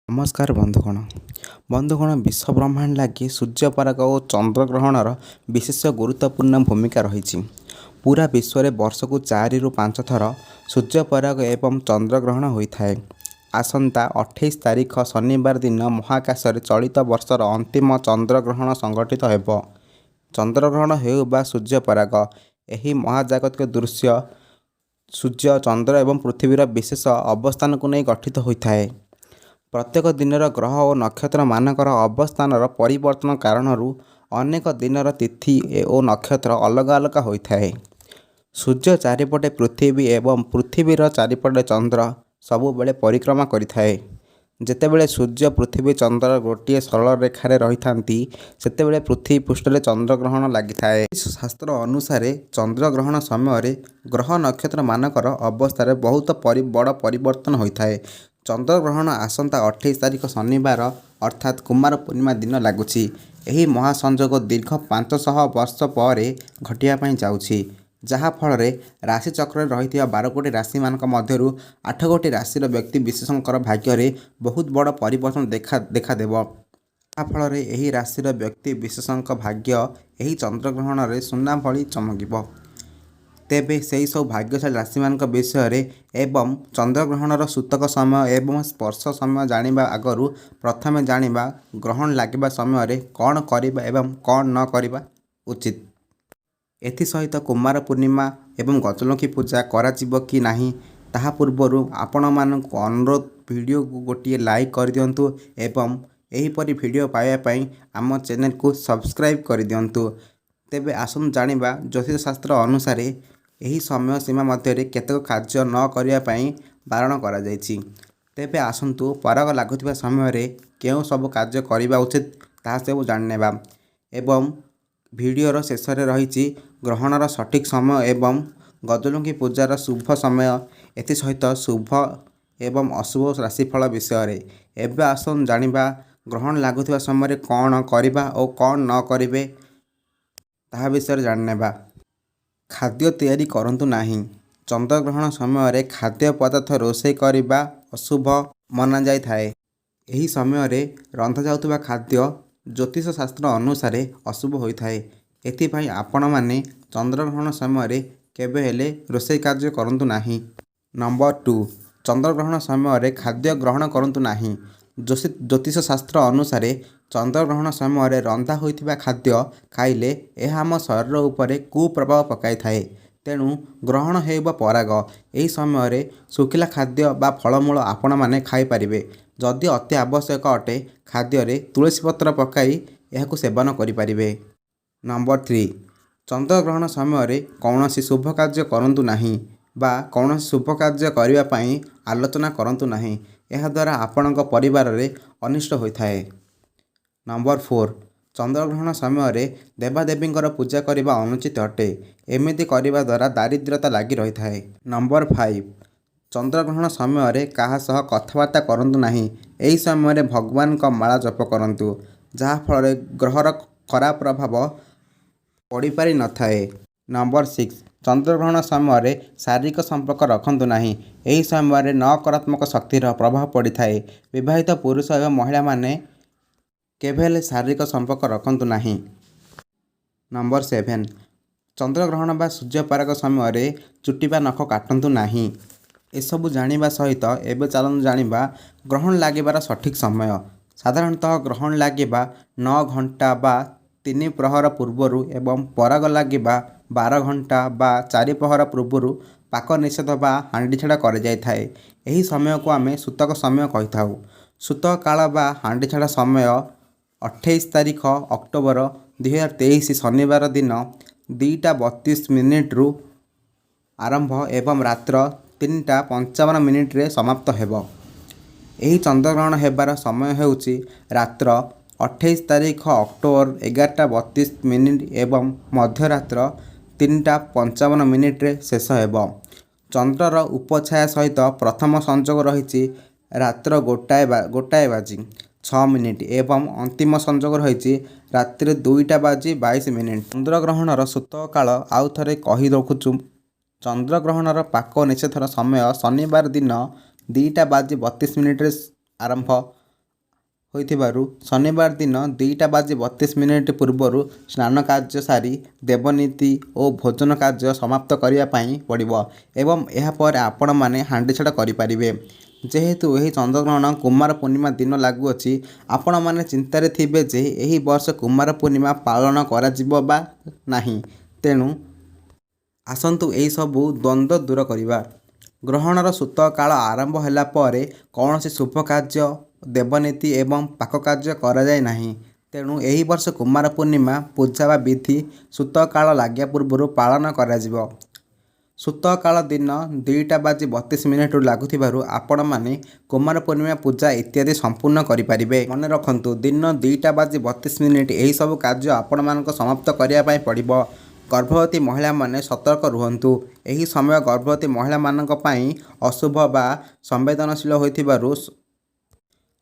ନମସ୍କାର ବନ୍ଧୁଗଣ। ବନ୍ଧୁଗଣ, ବିଶ୍ୱ ବ୍ରହ୍ମାଣ୍ଡ ଲାଗି ସୂର୍ଯ୍ୟପରାଗ ଓ ଚନ୍ଦ୍ରଗ୍ରହଣର ବିଶେଷ ଗୁରୁତ୍ୱପୂର୍ଣ୍ଣ ଭୂମିକା ରହିଛି। ପୁରା ବିଶ୍ୱରେ ବର୍ଷକୁ 4ରୁ 5 ଥର ସୂର୍ଯ୍ୟପରାଗ ଏବଂ ଚନ୍ଦ୍ରଗ୍ରହଣ ହୋଇଥାଏ। ଆସନ୍ତା 28 ତାରିଖ ଶନିବାର ଦିନ ମହାକାଶରେ ଚଳିତ ବର୍ଷର ଅନ୍ତିମ ଚନ୍ଦ୍ରଗ୍ରହଣ ସଂଘଟିତ ହେବ। ଚନ୍ଦ୍ରଗ୍ରହଣ ହେଉ ବା ସୂର୍ଯ୍ୟପରାଗ, ଏହି ମହାଜାଗତିକ ଦୃଶ୍ୟ ସୂର୍ଯ୍ୟ, ଚନ୍ଦ୍ର ଏବଂ ପୃଥିବୀର ବିଶେଷ ଅବସ୍ଥାନକୁ ନେଇ ଗଠିତ ହୋଇଥାଏ। ପ୍ରତ୍ୟେକ ଦିନର ଗ୍ରହ ଓ ନକ୍ଷତ୍ରମାନଙ୍କର ଅବସ୍ଥାନର ପରିବର୍ତ୍ତନ କାରଣରୁ ଅନେକ ଦିନର ତିଥି ଓ ନକ୍ଷତ୍ର ଅଲଗା ଅଲଗା ହୋଇଥାଏ। ସୂର୍ଯ୍ୟ ଚାରିପଟେ ପୃଥିବୀ ଏବଂ ପୃଥିବୀର ଚାରିପଟେ ଚନ୍ଦ୍ର ସବୁବେଳେ ପରିକ୍ରମା କରିଥାଏ। ଯେତେବେଳେ ସୂର୍ଯ୍ୟ, ପୃଥିବୀ, ଚନ୍ଦ୍ର ଗୋଟିଏ ସରଳ ରେଖାରେ ରହିଥାନ୍ତି, ସେତେବେଳେ ପୃଥିବୀ ପୃଷ୍ଠରେ ଚନ୍ଦ୍ରଗ୍ରହଣ ଲାଗିଥାଏ। ଶାସ୍ତ୍ର ଅନୁସାରେ ଚନ୍ଦ୍ରଗ୍ରହଣ ସମୟରେ ଗ୍ରହ ନକ୍ଷତ୍ରମାନଙ୍କର ଅବସ୍ଥାରେ ବହୁତ ବଡ଼ ପରିବର୍ତ୍ତନ ହୋଇଥାଏ। ଚନ୍ଦ୍ରଗ୍ରହଣ ଆସନ୍ତା 28 ତାରିଖ ଶନିବାର, ଅର୍ଥାତ୍ କୁମାର ପୂର୍ଣ୍ଣିମା ଦିନ ଲାଗୁଛି। ଏହି ମହାସଂଯୋଗ ଦୀର୍ଘ 500 ବର୍ଷ ପରେ ଘଟିବା ପାଇଁ ଯାଉଛି, ଯାହାଫଳରେ ରାଶିଚକ୍ରରେ ରହିଥିବା 12 ଗୋଟି ରାଶିମାନଙ୍କ ମଧ୍ୟରୁ 8 ଗୋଟି ରାଶିର ବ୍ୟକ୍ତି ବିଶେଷଙ୍କର ଭାଗ୍ୟରେ ବହୁତ ବଡ଼ ପରିବର୍ତ୍ତନ ଦେଖାଦେବ। ଯାହାଫଳରେ ଏହି ରାଶିର ବ୍ୟକ୍ତି ବିଶେଷଙ୍କ ଭାଗ୍ୟ ଏହି ଚନ୍ଦ୍ରଗ୍ରହଣରେ ସୁନା ଭଳି ଚମକିବ। ତେବେ ସେହି ସବୁ ଭାଗ୍ୟଶାଳୀ ରାଶିମାନଙ୍କ ବିଷୟରେ ଏବଂ ଚନ୍ଦ୍ରଗ୍ରହଣର ସୂତକ ସମୟ ଏବଂ ସ୍ପର୍ଶ ସମୟ ଜାଣିବା ଆଗରୁ ପ୍ରଥମେ ଜାଣିବା ଗ୍ରହଣ ଲାଗିବା ସମୟରେ କ'ଣ କରିବା ଏବଂ କ'ଣ ନ କରିବା ଉଚିତ। ଏଥିସହିତ କୁମାର ପୂର୍ଣ୍ଣିମା ଏବଂ ଗଜଲକ୍ଷ୍ମୀ ପୂଜା କରାଯିବ କି ନାହିଁ, ତାହା ପୂର୍ବରୁ ଆପଣମାନଙ୍କୁ ଅନୁରୋଧ, ଭିଡ଼ିଓକୁ ଗୋଟିଏ ଲାଇକ୍ କରିଦିଅନ୍ତୁ ଏବଂ ଏହିପରି ଭିଡ଼ିଓ ପାଇବା ପାଇଁ ଆମ ଚ୍ୟାନେଲକୁ ସବସ୍କ୍ରାଇବ୍ କରିଦିଅନ୍ତୁ। ତେବେ ଆସନ୍ତୁ ଜାଣିବା, ଜ୍ୟୋତିଷ ଶାସ୍ତ୍ର ଅନୁସାରେ ଏହି ସମୟ ସୀମା ମଧ୍ୟରେ କେତେକ କାର୍ଯ୍ୟ ନ କରିବା ପାଇଁ ବାରଣ କରାଯାଇଛି। ତେବେ ଆସନ୍ତୁ, ପରାଗ ଲାଗୁଥିବା ସମୟରେ କେଉଁ ସବୁ କାର୍ଯ୍ୟ କରିବା ଉଚିତ, ତାହା ସବୁ ଜାଣିନେବା ଏବଂ ଭିଡ଼ିଓର ଶେଷରେ ରହିଛି ଗ୍ରହଣର ସଠିକ୍ ସମୟ ଏବଂ ଗଜଲକ୍ଷ୍ମୀ ପୂଜାର ଶୁଭ ସମୟ, ଏଥିସହିତ ଶୁଭ ଏବଂ ଅଶୁଭ ରାଶିଫଳ ବିଷୟରେ। ଏବେ ଆସନ୍ତୁ ଜାଣିବା, ଗ୍ରହଣ ଲାଗୁଥିବା ସମୟରେ କ'ଣ କରିବା ଓ କ'ଣ ନ କରିବେ, ତାହା ବିଷୟରେ ଜାଣିନେବା। ଖାଦ୍ୟ ତିଆରି କରନ୍ତୁ ନାହିଁ। ଚନ୍ଦ୍ରଗ୍ରହଣ ସମୟରେ ଖାଦ୍ୟ ପଦାର୍ଥ ରୋଷେଇ କରିବା ଅଶୁଭ ମନାଯାଇଥାଏ। ଏହି ସମୟରେ ରନ୍ଧାଯାଉଥିବା ଖାଦ୍ୟ ଜ୍ୟୋତିଷ ଶାସ୍ତ୍ର ଅନୁସାରେ ଅଶୁଭ ହୋଇଥାଏ। ଏଥିପାଇଁ ଆପଣମାନେ ଚନ୍ଦ୍ରଗ୍ରହଣ ସମୟରେ କେବେ ହେଲେ ରୋଷେଇ କାର୍ଯ୍ୟ କରନ୍ତୁ ନାହିଁ। ନମ୍ବର 2, ଚନ୍ଦ୍ରଗ୍ରହଣ ସମୟରେ ଖାଦ୍ୟ ଗ୍ରହଣ କରନ୍ତୁ ନାହିଁ। ଜ୍ୟୋତିଷ ଶାସ୍ତ୍ର ଅନୁସାରେ ଚନ୍ଦ୍ରଗ୍ରହଣ ସମୟରେ ରନ୍ଧା ହୋଇଥିବା ଖାଦ୍ୟ ଖାଇଲେ ଏହା ଆମ ଶରୀର ଉପରେ କୁପ୍ରଭାବ ପକାଇଥାଏ। ତେଣୁ ଗ୍ରହଣ ହେଉ ବା ପରାଗ, ଏହି ସମୟରେ ଶୁଖିଲା ଖାଦ୍ୟ ବା ଫଳମୂଳ ଆପଣମାନେ ଖାଇପାରିବେ। ଯଦି ଅତି ଆବଶ୍ୟକ ଅଟେ, ଖାଦ୍ୟରେ ତୁଳସୀ ପତ୍ର ପକାଇ ଏହାକୁ ସେବନ କରିପାରିବେ। ନମ୍ବର 3, ଚନ୍ଦ୍ରଗ୍ରହଣ ସମୟରେ କୌଣସି ଶୁଭ କାର୍ଯ୍ୟ କରନ୍ତୁ ନାହିଁ ବା କୌଣସି ଶୁଭ କାର୍ଯ୍ୟ କରିବା ପାଇଁ ଆଲୋଚନା କରନ୍ତୁ ନାହିଁ। ଏହାଦ୍ୱାରା ଆପଣଙ୍କ ପରିବାରରେ ଅନିଷ୍ଟ ହୋଇଥାଏ। ନମ୍ବର 4, ଚନ୍ଦ୍ରଗ୍ରହଣ ସମୟରେ ଦେବାଦେବୀଙ୍କର ପୂଜା କରିବା ଅନୁଚିତ ଅଟେ। ଏମିତି କରିବା ଦ୍ୱାରା ଦାରିଦ୍ର୍ୟତା ଲାଗି ରହିଥାଏ। ନମ୍ବର 5, ଚନ୍ଦ୍ରଗ୍ରହଣ ସମୟରେ କାହା ସହ କଥାବାର୍ତ୍ତା କରନ୍ତୁ ନାହିଁ। ଏହି ସମୟରେ ଭଗବାନଙ୍କ ମାଳା ଜପ କରନ୍ତୁ, ଯାହାଫଳରେ ଗ୍ରହର ଖରାପ ପ୍ରଭାବ ପଡ଼ିପାରିନଥାଏ। ନମ୍ବର 6, ଚନ୍ଦ୍ରଗ୍ରହଣ ସମୟରେ ଶାରୀରିକ ସମ୍ପର୍କ ରଖନ୍ତୁ ନାହିଁ। ଏହି ସମୟରେ ନକାରାତ୍ମକ ଶକ୍ତିର ପ୍ରଭାବ ପଡ଼ିଥାଏ। ବିବାହିତ ପୁରୁଷ ଏବଂ ମହିଳାମାନେ କେବେ ହେଲେ ଶାରୀରିକ ସମ୍ପର୍କ ରଖନ୍ତୁ ନାହିଁ। ନମ୍ବର 7, ଚନ୍ଦ୍ରଗ୍ରହଣ ବା ସୂର୍ଯ୍ୟପରାଗ ସମୟରେ ଚୁଟି ବା ନଖ କାଟନ୍ତୁ ନାହିଁ। ଏସବୁ ଜାଣିବା ସହିତ ଏବେ ଚାଲନ୍ତୁ ଜାଣିବା ଗ୍ରହଣ ଲାଗିବାର ସଠିକ୍ ସମୟ। ସାଧାରଣତଃ ଗ୍ରହଣ ଲାଗିବା 9 ଘଣ୍ଟା ବା 3 ପ୍ରହର ପୂର୍ବରୁ ଏବଂ ପରାଗ ଲାଗିବା 12 ଘଣ୍ଟା ବା 4 ପ୍ରହର ପୂର୍ବରୁ ପାକ ନିଷେଧ ବା ହାଣ୍ଡିଛାଡ଼ କରାଯାଇଥାଏ। ଏହି ସମୟକୁ ଆମେ ସୂତକ ସମୟ କହିଥାଉ। ସୂତକ କାଳ ବା ହାଣ୍ଡିଛାଡ଼ ସମୟ 28 ତାରିଖ ଅକ୍ଟୋବର 2023 ଶନିବାର ଦିନ 2ଟା 32 ମିନିଟ୍ରୁ ଆରମ୍ଭ ଏବଂ ରାତ୍ର 3ଟା 55 ମିନିଟ୍ରେ ସମାପ୍ତ ହେବ। ଏହି ଚନ୍ଦ୍ରଗ୍ରହଣ ହେବାର ସମୟ ହେଉଛି ରାତ୍ର 28 ତାରିଖ ଅକ୍ଟୋବର 11ଟା 32 ମିନିଟ୍ ଏବଂ ମଧ୍ୟରାତ୍ର 3ଟା 55 ମିନିଟ୍ରେ ଶେଷ ହେବ। ଚନ୍ଦ୍ରର ଉପଛାୟା ସହିତ ପ୍ରଥମ ସଂଯୋଗ ରହିଛି ରାତ୍ର 1 ବାଜି 6 ମିନିଟ୍ ଏବଂ ଅନ୍ତିମ ସଂଯୋଗ ରହିଛି ରାତ୍ରି 2ଟା ବାଜି 22 ମିନିଟ୍। ଚନ୍ଦ୍ରଗ୍ରହଣର ସୂତକ କାଳ ଆଉ ଥରେ କହି ରଖୁଛୁ, ଚନ୍ଦ୍ରଗ୍ରହଣର ପାକ ନିଷେଧର ସମୟ ଶନିବାର ଦିନ 2ଟା ବାଜି 32 ମିନିଟ୍ରେ ଆରମ୍ଭ। ହୋଇଥିବାରୁ ଶନିବାର ଦିନ 2ଟା ବାଜି 32 ମିନିଟ୍ ପୂର୍ବରୁ ସ୍ନାନ କାର୍ଯ୍ୟ ସାରି ଦେବନୀତି ଓ ଭୋଜନ କାର୍ଯ୍ୟ ସମାପ୍ତ କରିବା ପାଇଁ ପଡ଼ିବ ଏବଂ ଏହାପରେ ଆପଣମାନେ ହାଣ୍ଡିଛାଡ଼ କରିପାରିବେ। ଯେହେତୁ ଏହି ଚନ୍ଦ୍ରଗ୍ରହଣ କୁମାର ପୂର୍ଣ୍ଣିମା ଦିନ ଲାଗୁଅଛି, ଆପଣମାନେ ଚିନ୍ତାରେ ଥିବେ ଯେ ଏହି ବର୍ଷ କୁମାର ପୂର୍ଣ୍ଣିମା ପାଳନ କରାଯିବ ବା ନାହିଁ। ତେଣୁ ଆସନ୍ତୁ ଏହିସବୁ ଦ୍ୱନ୍ଦ୍ୱ ଦୂର କରିବା। ଗ୍ରହଣର ସୂତକ କାଳ ଆରମ୍ଭ ହେଲା ପରେ କୌଣସି ଶୁଭ କାର୍ଯ୍ୟ, ଦେବନୀତି ଏବଂ ପାକ କାର୍ଯ୍ୟ କରାଯାଏ ନାହିଁ। ତେଣୁ ଏହି ବର୍ଷ କୁମାର ପୂର୍ଣ୍ଣିମା ପୂଜା ବା ବିଧି ସୂତକ କାଳ ଲାଗିବା ପୂର୍ବରୁ ପାଳନ କରାଯିବ। ସୂତକ କାଳ ଦିନ 2ଟା ବାଜି 32 ମିନିଟ୍ରୁ ଲାଗୁଥିବାରୁ ଆପଣମାନେ କୁମାର ପୂର୍ଣ୍ଣିମା ପୂଜା ଇତ୍ୟାଦି ସମ୍ପୂର୍ଣ୍ଣ କରିପାରିବେ। ମନେ ରଖନ୍ତୁ, ଦିନ 2ଟା ବାଜି 32 ମିନିଟ୍ ଏହିସବୁ କାର୍ଯ୍ୟ ଆପଣମାନଙ୍କୁ ସମାପ୍ତ କରିବା ପାଇଁ ପଡ଼ିବ। ଗର୍ଭବତୀ ମହିଳାମାନେ ସତର୍କ ରୁହନ୍ତୁ। ଏହି ସମୟ ଗର୍ଭବତୀ ମହିଳାମାନଙ୍କ ପାଇଁ ଅଶୁଭ ବା ସମ୍ବେଦନଶୀଳ ହୋଇଥିବାରୁ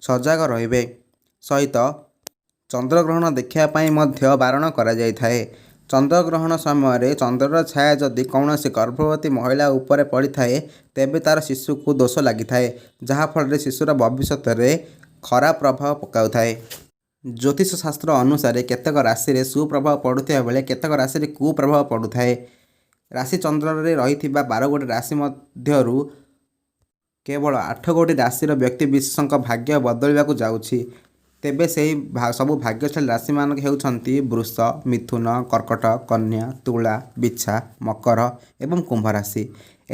ସଜାଗ ରହିବେ ସହିତ ଚନ୍ଦ୍ରଗ୍ରହଣ ଦେଖିବା ପାଇଁ ମଧ୍ୟ ବାରଣ କରାଯାଇଥାଏ। ଚନ୍ଦ୍ରଗ୍ରହଣ ସମୟରେ ଚନ୍ଦ୍ରର ଛାୟା ଯଦି କୌଣସି ଗର୍ଭବତୀ ମହିଳା ଉପରେ ପଡ଼ିଥାଏ, ତେବେ ତା'ର ଶିଶୁକୁ ଦୋଷ ଲାଗିଥାଏ, ଯାହାଫଳରେ ଶିଶୁର ଭବିଷ୍ୟତରେ ଖରାପ ପ୍ରଭାବ ପକାଉଥାଏ। ଜ୍ୟୋତିଷ ଶାସ୍ତ୍ର ଅନୁସାରେ କେତେକ ରାଶିରେ ସୁପ୍ରଭାବ ପଡ଼ୁଥିବା ବେଳେ କେତେକ ରାଶିରେ କୁପ୍ରଭାବ ପଡ଼ୁଥାଏ। ରାଶି ଚନ୍ଦ୍ରରେ ରହିଥିବା 12 ଗୋଟି ରାଶି ମଧ୍ୟରୁ କେବଳ 8 ଗୋଟି ରାଶିର ବ୍ୟକ୍ତିବିଶେଷଙ୍କ ଭାଗ୍ୟ ବଦଳିବାକୁ ଯାଉଛି। ତେବେ ସେହି ସବୁ ଭାଗ୍ୟଶାଳୀ ରାଶିମାନ ହେଉଛନ୍ତି ବୃଷ, ମିଥୁନ, କର୍କଟ, କନ୍ୟା, ତୁଳା, ବିଛା, ମକର ଏବଂ କୁମ୍ଭ ରାଶି।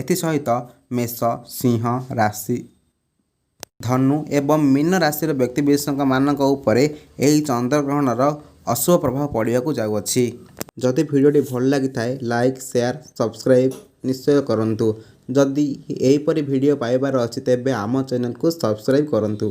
ଏଥିସହିତ ମେଷ, ସିଂହ ରାଶି, ଧନୁ ଏବଂ ମୀନ ରାଶିର ବ୍ୟକ୍ତିବିଶେଷମାନଙ୍କ ଉପରେ ଏହି ଚନ୍ଦ୍ରଗ୍ରହଣର ଅଶୁଭ ପ୍ରଭାବ ପଡ଼ିବାକୁ ଯାଉଅଛି। ଯଦି ଭିଡ଼ିଓଟି ଭଲ ଲାଗିଥାଏ, ଲାଇକ୍, ସେୟାର, ସବସ୍କ୍ରାଇବ୍ ନିଶ୍ଚୟ କରନ୍ତୁ। ଯଦି ଏହିପରି ଭିଡ଼ିଓ ପାଇବାର ଅଛି, ତେବେ ଆମ ଚ୍ୟାନେଲକୁ ସବସ୍କ୍ରାଇବ୍ କରନ୍ତୁ।